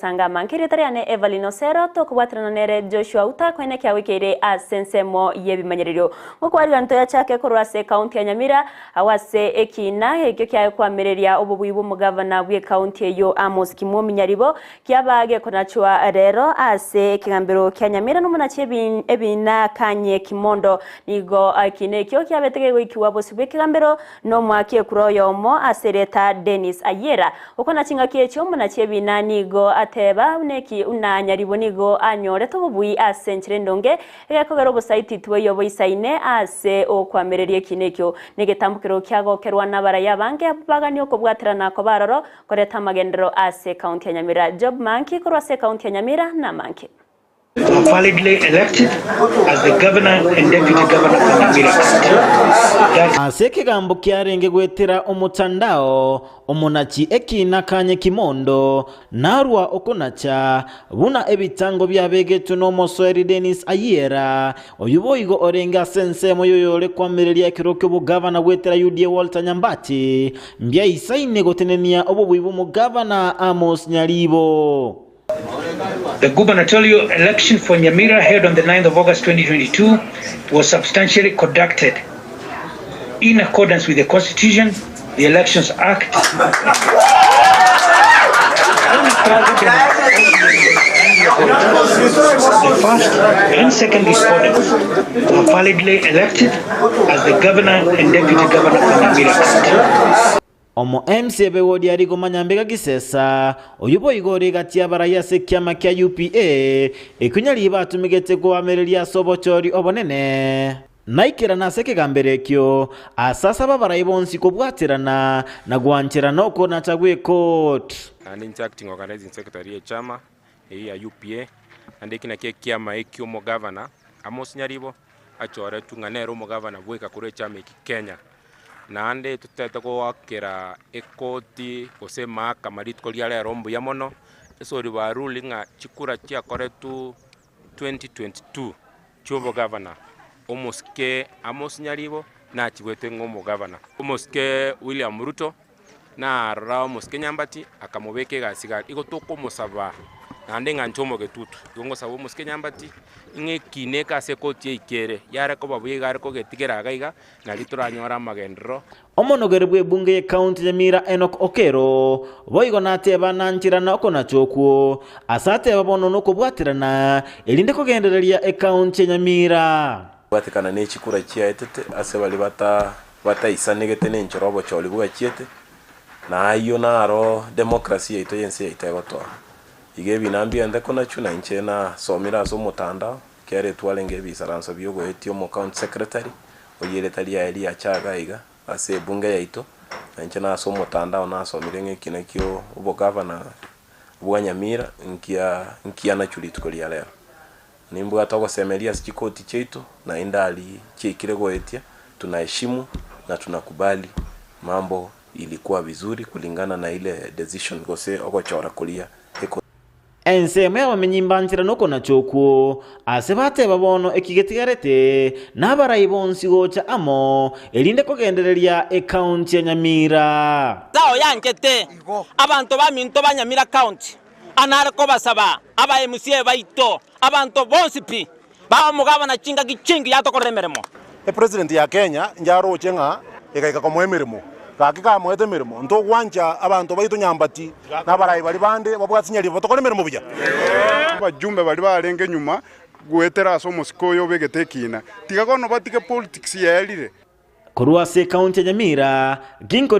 Tanga amange erieta riane Evelyn Osero, tokobwaterana nere Joshua Uta koenekia goikeire ase ensemo y'ebimanyererio. Ngokwarigani toyachake korwa ase ekaunti ya Nyamira, agwo ase ekiina ekio kiaye koamereria obobui bw'omogavana bw'ekaunti eyio Amos Kimwomi Nyaribo kiaba gekonachwa rero ase ekegambero kia Nyamira nomonachi ebiina Kanye Kimondo. Nigo ekiina ekio kiabete kegoikigwa bosio bw'ekegambero Nomoaki ekura oyomo ase erieta Dennis Ayiera. Okwana chingaki echio omonachi ebina nigo ateba buna eki buna nyaribo nigo anyorete obobui ase enchera endonge egekogera obosaiti tibwaiyo boisaine ase okwamereria ekina ekio negetambokero kiagokerwa nabarai abange abwo baganie okobwaterana koba aroro koreta amagenderero ase ekaunti ya Nyamira. Job Manki korwa ase ekaunti ya Nyamira namanki. Were validly elected as the Governor and Deputy Governor for Nyamira County. That. Ase ekegambo kiarenge goetera omotandao, omonachi ekiina kanye kimondo, narua okonacha, buna ebitango biabegetwe nomosoeri Dennis Ayiera, oyio boigo orenge ase ensemo y'oyore koamereria ekero ki'obogavana goetera UDA Walter Nyambati, mbiaisaine gotenenia obobui bw'omogavana Amos Nyaribo. The gubernatorial election for Nyamira held on the 9th of August 2022 was substantially conducted in accordance with the Constitution, the Elections Act, The first and second respondents were validly elected as the governor and deputy governor for Nyamira County. Omo MC Ebegodi aria komanya mbega gisesa, oyio boigo ore egati y'abarai ase ekiama kia UPA, ekio nyaribo atumegete koamereria ase obochori obonene. Naikerana ase ekegambero ekio, ase asaba abarai bonsi kobwaterana na gwancherana okonacha gw'ecourt. Naende inche acting organizing secretary y'echama eyio ya UPA, naende eki nakio ekiama ekio omogavana Amos Nyaribo achoretwe ng'a nere omogavana bweka korwa echama eki Kenya. Naende totete goakera ekoti gose emahakama rituko ria rero mbuya mono, esori ba rule ng'a chikura chiakoretwe 2022 chi'obogavana, omosike Amos Nyaribo nachibwete ng'a omogavana. Omosike William Ruto narora omosike Nyambati akamobeka egasi iga igo tokomosaba naende ng'a inche omogetutu, igo ngosaba omosike Nyambati ng'a ekina eke ase ekoti eike ere, yare koba buya iga are kogetigera iga iga, nario toranyore amagenderero. Omonogeri bw'ebunge y'Ekaunti ya Nyamira Enock Okero boigo nateba nancherana okonacha okwo ase ateba bono nokobwaterana erinde kogendereria Ekaunti ya Nyamira. Kobwatekana ne chikura chiaetete ase baria bata bataisanegete nenchera obochori bwachiete, na ayio naro democracy yaito y'ense yaito egotoa. Iga ebina mbiente konachwa na inche nasomire ase omotandao, Kera etwarenge ebisaranso bi'ogoetia omo county secretary, oyio erieta riaye riacha iga iga ase ebunge yaito, na inche nase omotandao nasomire ng'a ekina kio obogavana bwa Nyamira nkia nkianachwe rituko ria rero. Nimbwate ogosemeria ase chikoti chiaito, naende aria chiaikire goetia, tunaheshimu na tunakubali mambo ilikuwa vizuri kulingana na ile decision gose ogochora koria eko. Ensemo y'abamenyi mbanchera nokonacha okwo, ase bateba bono eki getigarete nabarai bonsi gocha amo, erinde kogendereria ekaunti ya Nyamira. Sao yanchete abanto baminto ba Nyamira County anare kobasaba aba MCA baito abanto bonsi pi ba omogabana chingaki chingiya atokorere emeremo. Epresident ya Kenya inche aroche ng'a egaika komoa emeremo, gaki kamoete emeremo ntogwancha abanto baito nyambati na abarai baria bande babwate chinyaribo batokore emeremo buya. Abajumbe baria barenge nyuma goetera ase omosike oyo obegete ekiina, tiga bono batige politics yaerire. Korwa ase ekaunti ya Nyamira, Ginkori.